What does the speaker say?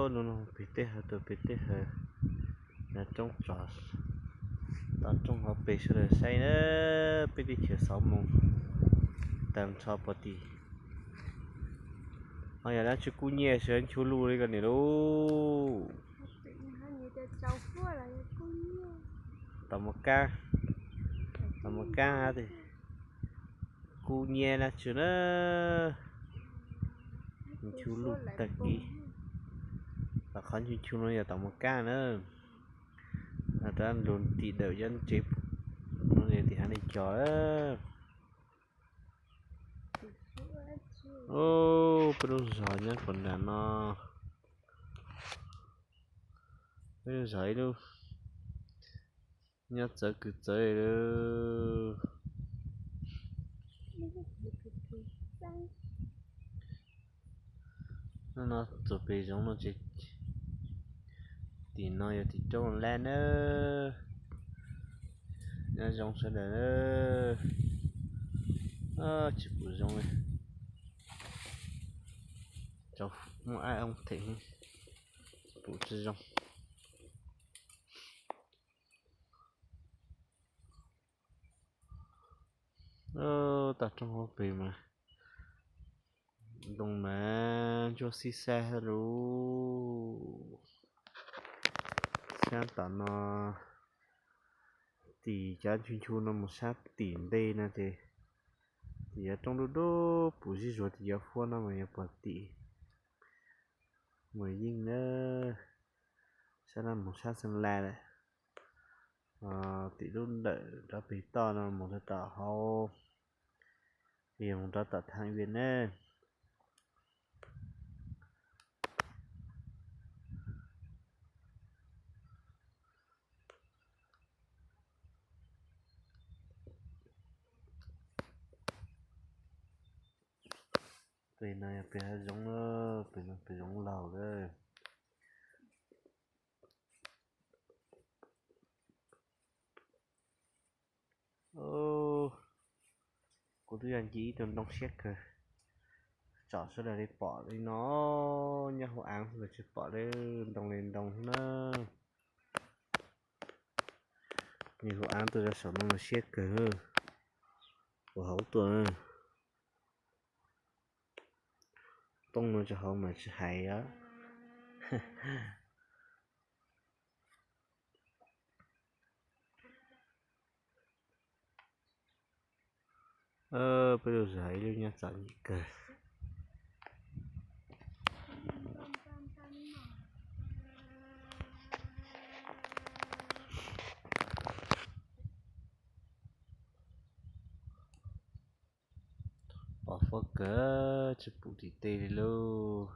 Nub no pem tej hav, tuaj pem tej hav, nov roob tso, tov roob hauv pes sawv daws saib na, peb teb chaws xauv moos tag nrho pov tim. Ho yog dab tsi kub nyiaj sawv nchu luj li ko niam lauj. Tom mos kab, tom mos kab hab, kub nyiaj dab tsi na. Nchu luj tag kiv, tom qhov nchu nchu no yog tom mos kab na. Rab lug tim dawm cov tsev no tim hav neeg cog. Peb lub zos nyob puag nram no, peb lub zos ib lub nyob txawv kws txawv li. No txuas pem zoov no ces tim no yog tim roob lab na. Nyob zoo sawv daws, tsis pum zoo li, muaj ab oo them, pum tsis zoo. Toj roob hauv pes mas ntoo mas ntsuab xib xab lug. Sab tom no, tim cov nchu nchu no mus sab tim ntej no ces, tim cov roob dub dub pum zig zuag tim cov huab no mas yog pog tim Muas Yeej na. Sab no mus sab Xeev Las lawm. Tim lub ntawm rov pem toj no mus rau tom hauv, yog mus rau tom Thav Vias na. Pem no yog pem hav zoov, pem no pem zoov laug lawm. Kuv twb yog nce ib tug ntoo siab kawg, tsom sawv daws li pom li no, nyob hauv aav xwb los tsis pom li, ntoo li ntoo na. Nce hauv aav tuaj rau saum no mas siab kawg, ua hauv tuaj. Poob no rau hauv mas tsis hais os. Peb lub zos ib lub nyob txom nyem kawg. Pom fuab kawg, tsis pum tim tej li lauj.